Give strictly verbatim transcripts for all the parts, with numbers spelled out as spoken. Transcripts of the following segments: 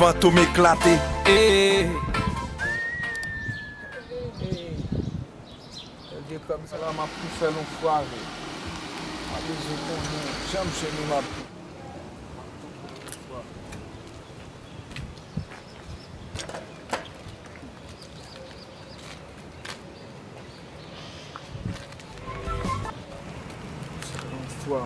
Fantom eklate. Ey, ey, ey. Vye krab sa la, m ap tou fè l yon fwa vre. M ap bezwen konnen jan m jwenn li, m ap tou fè l yon fwa. Yon fwa.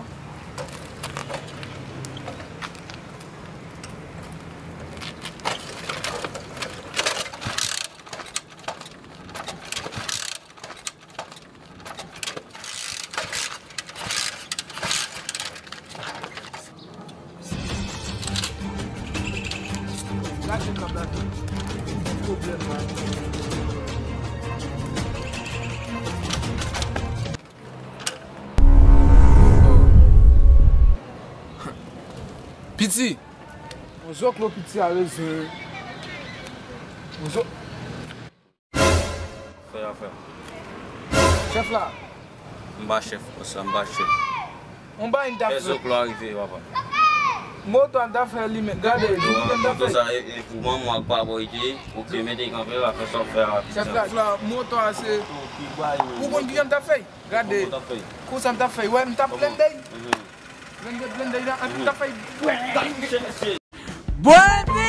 Lage kòb la tou. Pwoblèm la. Piti. Yon zoklo piti a rezon. Yon zo- Fè afè. Chèf la. M pa chèf, bòs la, m pa chèf. On bagay n ta fè. Fè zoklo a rive, papa. Moto a n ta fè li menm. Gade, moto sa, e, e pou manman ak papa ite, ou te mete kanpe la, fè sa w fè a. Chèf la, moto a se. Ou konn kijan n ta fè? Gade. Konsa n ta fè. Wè, n ta blende. Blende, blende, la, n ta fè. Bwè.